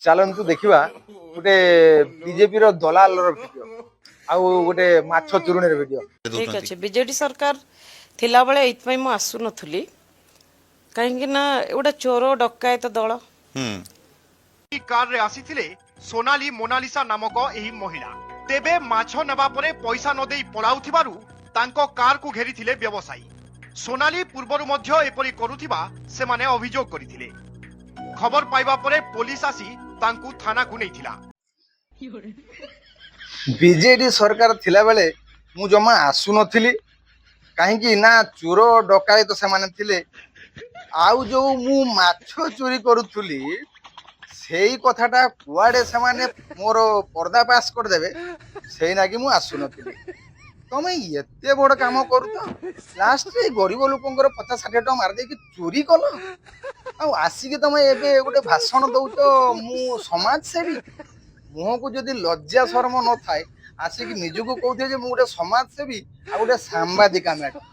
ଚାଲନ୍ତୁ ଦେଖିବା ଗୋଟେ ବିଜେପିର ଦଲାଲର ଭିଡିଓ ଆଉ ଗୋଟେ ମାଛ ଚୁରୁଣିର ଭିଡିଓ। ଠିକ ଅଛି, ବିଜେଡି ସରକାର ଥିଲାବେଳେ ଏଇଥିପାଇଁ ମୁଁ ଆସୁନଥିଲି, କାହିଁକି ନା ଗୋଟେ ଚୋର ଡକାୟତ ଦଳ। କାରରେ ଆସିଥିଲେ ସୋନାଲି ମୋନାଲିସା ନାମକ ଏହି ମହିଳା। ତେବେ ମାଛ ନେବା ପରେ ପଇସା ନ ଦେଇ ପଳାଉଥିବାରୁ ତାଙ୍କ କାରକୁ ଘେରିଥିଲେ ବ୍ୟବସାୟୀ। ସୋନାଲି ପୂର୍ବରୁ ମଧ୍ୟ ଏପରି କରୁଥିବା ସେମାନେ ଅଭିଯୋଗ କରିଥିଲେ। ଖବର ପାଇବା ପରେ ପୋଲିସ ଆସି ତାଙ୍କୁ ଥାନାକୁ ନେଇଥିଲା। ବିଜେଡି ସରକାର ଥିଲାବେଳେ ମୁଁ ଜମା ଆସୁନଥିଲି, କାହିଁକି ନା ଚୋର ଡକାୟତ ସେମାନେ ଥିଲେ। ଆଉ ଯୋଉ ମୁଁ ମାଛ ଚୋରି କରୁଥିଲି, ସେଇ କଥାଟା କୁଆଡେ ସେମାନେ ମୋର ପର୍ଦ୍ଦାଫାଶ କରିଦେବେ, ସେଇ ନାଗି ମୁଁ ଆସୁନଥିଲି। ତମେ ଏତେ ବଡ କାମ କରୁଛ, ଲାଷ୍ଟରେ ଗରିବ ଲୋକଙ୍କର 50-60 ଟଙ୍କା ମାରିଦେଇକି ଚୋରି କଲ, ଆଉ ଆସିକି ତମେ ଏବେ ଗୋଟେ ଭାଷଣ ଦଉଛ, ମୁଁ ସମାଜସେବୀ। ମୁହଁକୁ ଯଦି ଲଜ୍ଜା ଶରମ ନଥାଏ, ଆସିକି ନିଜକୁ କହୁଥିବେ ଯେ ମୁଁ ଗୋଟେ ସମାଜସେବୀ ଆଉ ଗୋଟେ ସାମ୍ବାଦିକା ମ୍ୟାଡାମ।